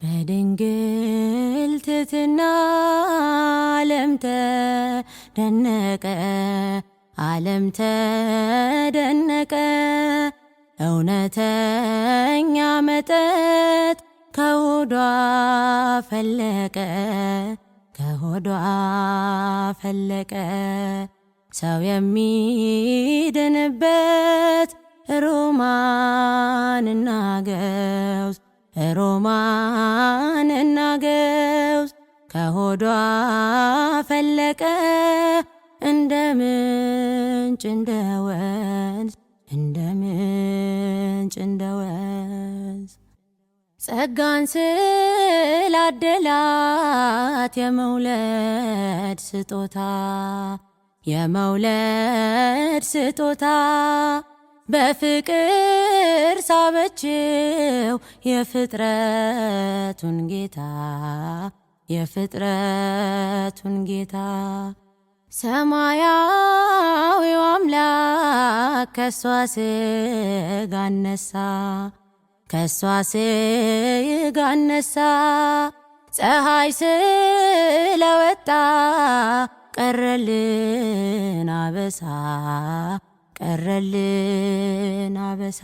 በድንግል ትሕትና ዓለም ተደነቀ፣ ዓለም ተደነቀ። እውነተኛ መጠጥ ከሆዷ ፈለቀ፣ ከሆዷ ፈለቀ። ሰው የሚድንበት ሮማንና ገውዝ፣ ሮማንና ገውዝ ከሆዷ ፈለቀ እንደ ምንጭ እንደ ወንዝ፣ እንደ ምንጭ እንደ ወንዝ። ጸጋን ስላደላት የመውለድ ስጦታ፣ የመውለድ ስጦታ፣ በፍቅር ሳበችው የፍጥረቱን ጌታ፣ የፍጥረቱን ጌታ። ሰማያዊው አምላክ ከሷ ስጋ ነሳ፣ ከሷ ስጋ ነሳ። ፀሐይ ስለወጣ ቀረልን አበሳ፣ ቀረልን አበሳ።